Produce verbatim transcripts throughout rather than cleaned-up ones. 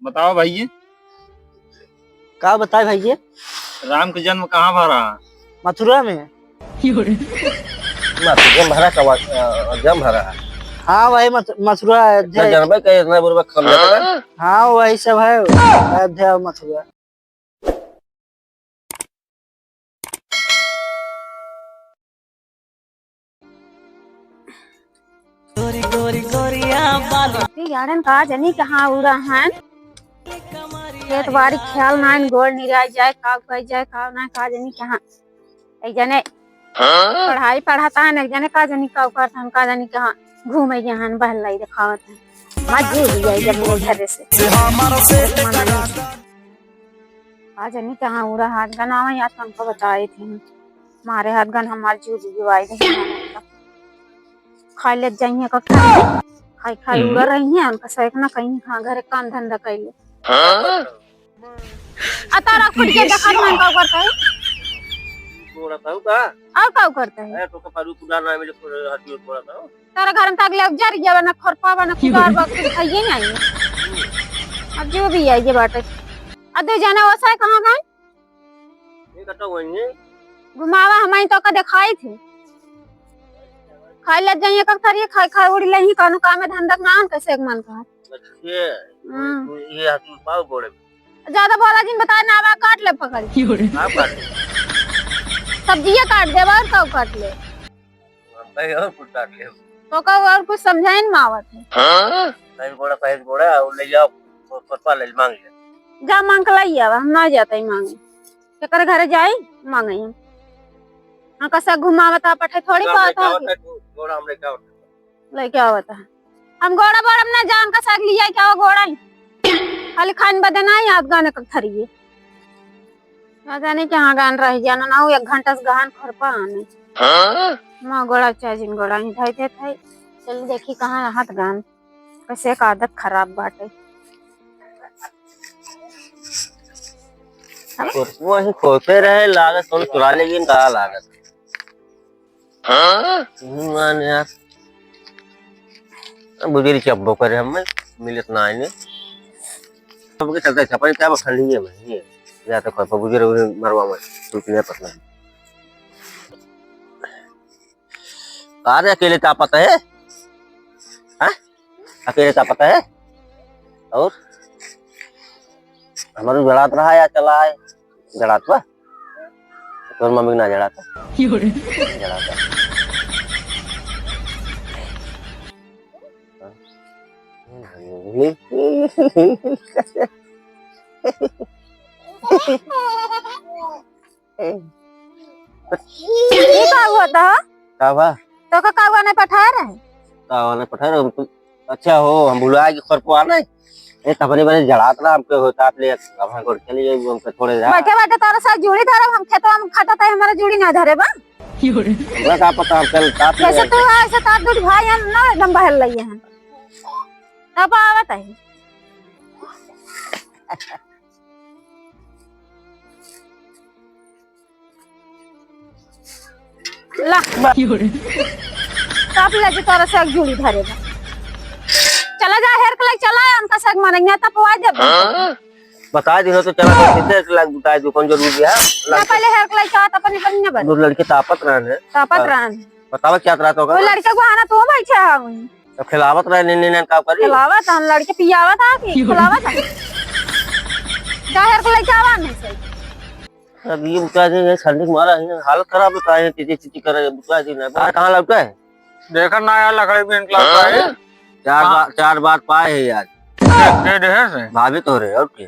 बताओ भइया। का बताए भइया? राम के जन्म कहाँ भा रहा? मथुरा में। मथुरा में भरा का बात, अ, जन्म भरा है। हाँ, वही मथ-, मथुरा, अयोध्या। जनबे के इतना बुरबक समझा था। हाँ, वही सब है, अयोध्या और मथुरा। गोरी गोरी गोरिया बाली। ई गाड़न का जनी कहाँ उड़ा हन? खेत बाड़ी ख्याल नाइन, गोड़ निराय जाए, का कह जाए, का ना, का जनी कहाँ। एक जने हाँ? पढ़ाई पढ़ाता है, एक जने का जनी का करता है, का जनी कहाँ घूमे गए हन, बहलाई दिखावत है। मत जी जाए जब वो घरे से। से हमारा से का जनी कहाँ उड़ा हाथ गनावा, या तो हमको बताए थे। मारे हाथ गन हमार जीव भी जुआई दे। खाई ले जाइए का खाई, खाई खाई हम्म। उड़ा रही हैं, उनका सैक ना कहीं हाँ घरे काम धंधा कैले। हाँ? आ तारा खुद के देखा मन का करता है? बोलता हूँ का? और का करता है? ए, तो कपारू कुदा ना, मुझे हाथ में बोलता हूँ। तारा घर में तक ले जर गया ना, खरपा बा ना, कुदार बा, कुछ खाइए नहीं। अब जो भी है, ये बात है। अब दो जाना वैसा है, कहाँ गए? ये कटा हुआ है। घुमावा, हम आई तो का दिखाई थे। खाई लग जाइए, कब थरिए खाई, खाई उड़ी लही, कानू काम में धंधा ना, कैसे एक मन का। अच्छे। हम्म। ये हाथ में पाव गोड़े में। ज्यादा बोला जिन बताए ना, आवा काट ले पकड़। का काट ले? सब्जियां काट दे, और का काट ले? हम कहीं और कुछ काट ले। तो का और कुछ समझाइन मावत है। हाँ? कहीं गोड़ा, कहीं गोड़ा, और ले जाओ, और पप्पा ले मांग ले। जा मांग के लाई आवा, हम ना जाता ही मांगे। केकर घरे जाई, मांगे हम। हाँ, कसा घुमावता पठे थोड़ी कहता है। गोड़ा हम लेके आवत है। लेके आवत है। हम गोड़ा बोड़ा में ना जान का साग लिया क्या वो गोड़ा ही। खाली खान बदे ना याद गाने का थरिए। ना जाने कहाँ गान रह जाना ना, वो एक घंटा से गहन खरपा आने। हाँ? माँ गोड़ा चाहे जिन गोड़ा ही भाई देत है। चल देखी कहाँ रहत गान। कैसे एक आदत खराब बाटे। कोरपुआ ही खोते रहे, लागत कौन चुरा ले गई, कहा लागत। हाँ? भगवान यार। अब बुजुर्ग चब्बो करे हमें, मिलत ना आइने। सबके चलते छपन क्या बखंडी है भाई, ये। या तो कोई बुजुर्ग उजुर्ग मरवा में, टूटने पसंद। का रे, अकेले तापत है? हाँ? अकेले तापत है? और? हमारे जड़ात रहा या चला है? जड़ात बा? तोर मम्मी के ना जड़ात है? जड़ात है। ई का हुआ था? का बा? तो का कागवा नहीं पठाए रहे? कागवा नहीं पठाए रहे? हम तो, अच्छा हो, हम भुला के खर को आना है। ए, तबने बने जड़ात ना हमके होता, आप ले, अब हम गोड़ चले जाए, हमके थोड़े जा। बैठे बैठे तारा साथ जुड़ी धरब, हम खेतवा में खटत है, हमारा जुड़ी ना धरे बा। हमरा का पता, हम कल साथ में जैसे तू है, ऐसे तार दूध भाई हम ना एकदम बहल लइए हैं। तब आवत है। ला। बाप रे। तब लगे तोरा से एक जुड़ी धरे बा। चला जा, हेर के लग चला, उनका से एक मनैया तपवा दे। हाँ? बता दिहो तो चला, तो कितने लाख बुताए दो, कौन जरूरी है? ना, पहले हेर के लग चला, तब अपनी बनी ना बनी। दो लड़के तापत रहन है। तापत हाँ। रहन। बतावा क्या तरह तो वो होगा? लड़के को आना तू बैठा है वहीं। तो खिलावत रहे, नीन नीन का करी? खिलावत हम लड़के पियावत आ कि खिलावत है। जाहिर को लेके आवा नहीं सही। अब ये बुता दे, ये ठंडी के मारा है, हालत खराब होता है, चीची चीची करे, बुता दे ना। कहाँ, कहाँ लौटा है? देखा ना यार, लकड़ी बीन के लौटा है। चार हाँ। बार, चार बार पाए है यार। दे, दे दे है से। भाभी तो रहे, और क्या?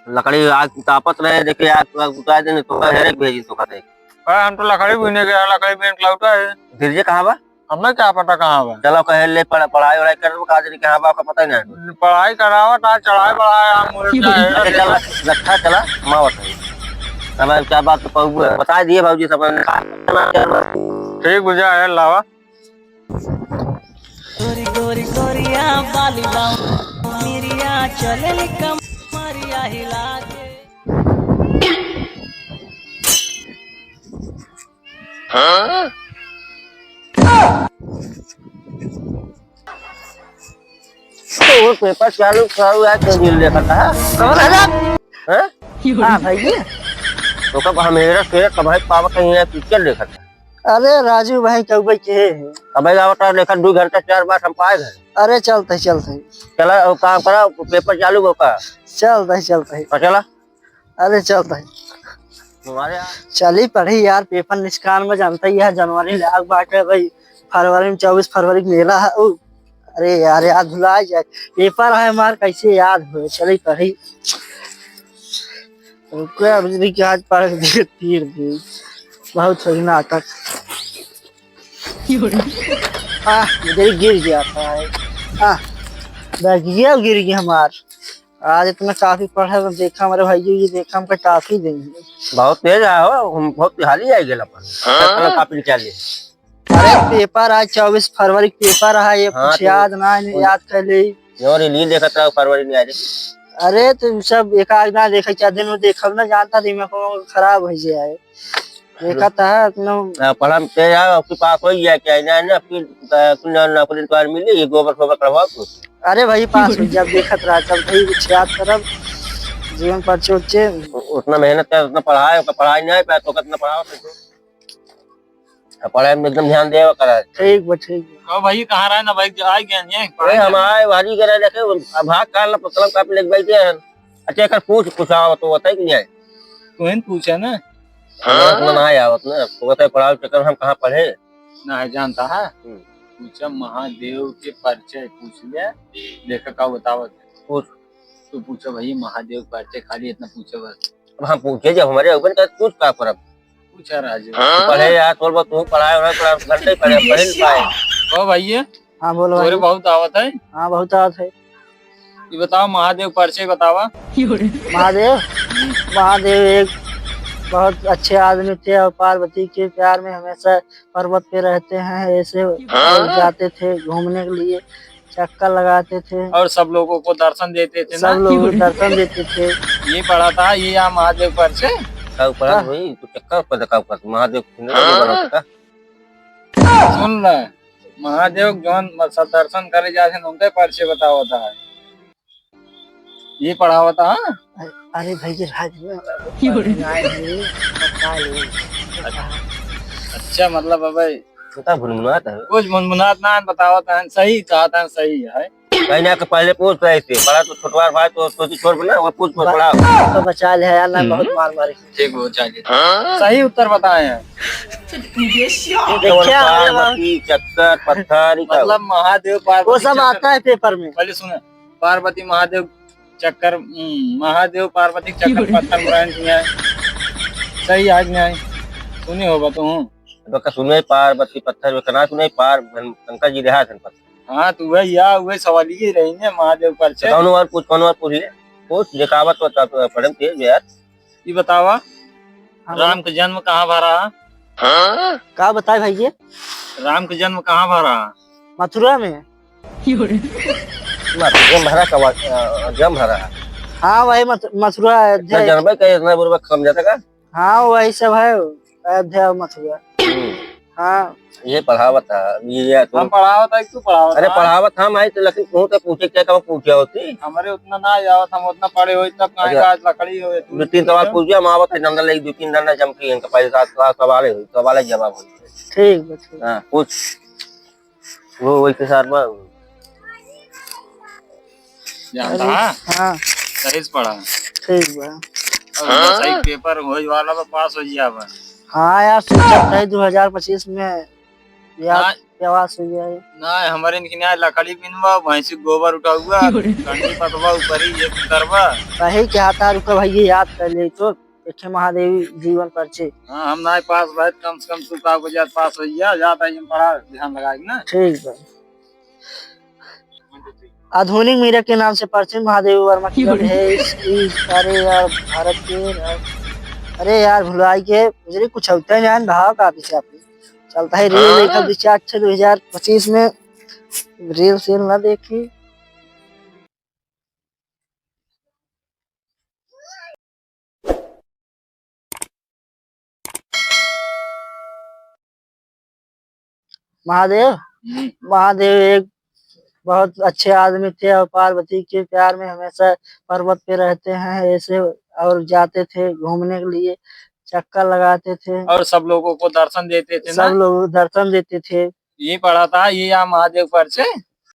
लकड़ी आग तापत रहे, देखे आग, आग बुता देने, तो हेरे के भेजी तो कहते। अरे हम तो लकड़ी बीने गया, लकड़ी बीन के लौटा है। धीरजे कहाँ बा? हमें क्या पता कहाँ बा? चलो, कहे ले पढ़-, पढ़ाई वढ़ाई कर, का दिन कहाँ बा, का पता ही नहीं। पढ़ाई करावत, आज चढ़ाई बढ़ाए, आम मुरझा है। अच्छा, चला, रखा, चला, माँ बताइए। अब क्या बात तो पहुँच है, बता दिए बाबूजी सब। ठीक बुझा है, लावा। गोरी गोरी गोरिया बाली बाऊ, मिरिया चले कमरिया हिला के। हाँ? तो वो पेपर चालू, चालू है, तो रील देखत है। कौन है रे? हैं? हाँ भाई। तो कब हम हेरत, हेरत, कब भाई पावत है, यहाँ पिक्चर देखत है। अरे राजू भाई, कब भाई के है? अब भाई आवत है, देखत दो घंटा, चार बार हम पाए घर। अरे चलत है, चलत है। चला, वो काम करा, पेपर चालू हो का? चलत है, चलत है। तो चला। अरे चलत है। तुम्हारे यहाँ चली पढ़ी यार, पेपर निष्कान में जानत ही है, जनवरी लाग बाटे भाई, फरवरी में, चउबीस फरवरी के मेला है। उ, अरे यार, याद भुला जाए, पेपर है हमार, कैसे याद हो? चली पढ़ी। रुको, अब भी आज पढ़ के फिर भी बहुत होई नाटक। आह, इधर गिर गया था। आह, बैगिया गिर गया हमार। आज इतना काफी पढ़ा, देखा हमारे भाई, ये देखा हमका काफी देंगे। बहुत तेज आया हो, हम बहुत हाली आई गेल अपन। हाँ? इतना काफी निकाल लिए। अरे पेपर आज चउबीस फरवरी के पेपर है, ये हाँ, कुछ तो याद ना है, उन- याद कर ले। और ये लील देखत रहो फरवरी में आ जाए। अरे तो सब एक आध ना देखे, चार दिन में देखब ना, जानता दिमाग खराब हो जाए। देखा था अपना। हाँ, पढ़ा में तेज है, आपके पास हो गया क्या? ना, ना, फिर, अ, कुछ ना, नौकरी तो मिली, ये गोबर सोबर करवाओ कुछ। अरे भाई, पास हो, जब देखत रहा, चल भाई, कुछ याद करब, जीवन पर सोचे। उ-, उतना मेहनत कर, उतना पढ़ाए, ओकर पढ़ाई नहीं पाए, तो कितना पढ़ाओ तो। अब पढ़ाई में एकदम ध्यान देवे करा। ठीक बा, ठीक बा। कहो भाई, कहाँ रहे ना भाई, आ गए हैं, अरे, हम आए, वाली करे देखे, अब भाग काल ना, कलम कापी लेके बैठे हैं। अच्छा, एक पूछ, कुछ आवत तो बताई कि नहीं आए? तुहन पूछा ना। हमें उतना ना आवत ना, तो बताए पढ़ाई के चक्कर में हम कहाँ पढ़े? ना है जानता है? हम्म। पूछा महादेव के परिचय पूछ ले, देखा का बतावत है। पूछ। तू पूछा भैया महादेव के परिचय, खाली इतना पूछा बस। अब हम पूछे जब हमारे अगुवन का पूछ का करब? पूछा राजू। हाँ? पढ़े यार, तोर बा तू पढ़ाए, ओढ़ाए, पढ़ाए, घर से पढ़े, पढ़े नहीं पाए। ओ भैया। हाँ, बोलो तोरे भाई। बहुत आवत है? हाँ, बहुत आवत है। ये बताओ, महादेव परिचय बतावा। महादेव, महादेव एक बहुत अच्छे आदमी थे और पार्वती के प्यार में हमेशा पर्वत पे रहते हैं, ऐसे हाँ? जाते थे घूमने के लिए, चक्कर लगाते थे। और सब लोगों को दर्शन देते थे सब ना? लोगों को दर्शन देते थे। ये पढ़ा था, ये यहाँ महादेव परिचय। का ऊपर हाँ। वही तो चक्कर पर का ऊपर महादेव सुनने को हाँ? बना था। सुन ले, महादेव जौन मतलब दर्शन करे जात हैं, उनके परिचय बतावत है। ये पढ़ावत है। अरे, अरे भैया, राज में क्यों रे? पढ़ने आए हैं, पढ़ा ले। अच्छा, मतलब, अब छोटा भुनभुनात है। कुछ भुनभुनात ना है, बतावत है, सही कहत है, सही है। कहीं ना के पहले पूछ रहे थे, बड़ा तो छोटवार भाई तो सोची छोड़ ना, वो पूछ, पूछ बा-, पढ़ा। तो बचा ले यार, ना हम्म। बहुत मार मारे। ठीक हो, चलिए। हाँ? सही उत्तर बताए हैं। ये देखिए, क्या है बाबा? पार्वती, चक्कर, पत्थर, ये क्या मतलब हुआ? महादेव पार्वती वो सब चक्कर। आता है पेपर में। पहले सुने, पार्वती महादेव चक्कर, हम्म, महादेव पार्वती चक्कर पत्थर ग्रहण किया है। सही आज नहीं सुने होगा तो हूँ। तो का सुने पार्वती पत्थर में कना सुने पार शंकर जी रहा था पत्थर। हाँ, तो वही या, वही सवाल ये रही ने महादेव पर से। कौन और पूछ, कौन और पूछ ले? पूछ, देखावत तो, तो, तो पढ़म तेज यार। ये बतावा, हाँ, राम बोलो। का जन्म कहाँ भा रहा? हाँ? का बताए भाई ये? राम का जन्म कहाँ भा रहा? मथुरा में। मथुरा में भरा का वा-, अ, जन्म भरा है। हाँ, वही मथ-, मथुरा, इतना अयोध्या। जन्म है, कहीं इतना बुरबक समझा था का? हाँ, वही सब है, अयोध्या और मथुरा। हम्म। हाँ। ये पढ़ावत है, ये, ये तो हम पढ़ावत है, तू पढ़ावत अरे, है? पढ़ावत हम आई तो, लेकिन तू तो पूछे क्या, कब पूछे होती? हमारे उतना ना आवत, हम उतना पढ़े होई तब काहे अच्छा। का आज लकड़ी होए, तू दो तीन सवाल पूछे। पूछे, हम आवत है, नंदन ले दो तीन डंडा चमकी, इनका पहले साथ, साथ सवाल है, सवाल है, जवाब है। ठीक बा, ठीक। हाँ, पूछ। वो वही के साथ बा। जानता अरे, है? हाँ। सही से पढ़ा। ठीक बा। अब हाँ? सही पेपर होई वाला बा, पास हो जिया बा। हाँ यार, सोचत रही दो हज़ार पच्चीस में यार ना। पास हो जाए। ना, हमारे इनकी ना लकड़ी बिनवा, भैंसी गोबर उठाउआ, क्यों रे? कंडी पतवा, ऊपरी ये करवा। सही कहता, रुको भाई, ये याद कर ले तो। देखे महादेवी जीवन परिचय। हाँ, हम ना पास भाई, कम से कम तू का बजा पास हो जा, जा भाई हम पढ़ा ध्यान लगा के ना। ठीक बा। आधुनिक मीरा के नाम से प्रसिद्ध महादेव वर्मा की गढ़ है। इस, इस, अरे यार, भारत के, अरे यार, भुलाई के, मुझे कुछ होता ही नहीं, भाव का पीछे आप। चलता है रील, हाँ? एक अब चार छः दो हज़ार पच्चीस में रील सील ना देखी। महादेव, हम्म। महादेव एक बहुत अच्छे आदमी थे और पार्वती के प्यार में हमेशा पर्वत पे रहते हैं ऐसे, और जाते थे घूमने के लिए, चक्कर लगाते थे। और सब लोगों को दर्शन देते थे ना? सब लोग दर्शन देते थे। ये पड़ा था, ये यहाँ महादेव पर से?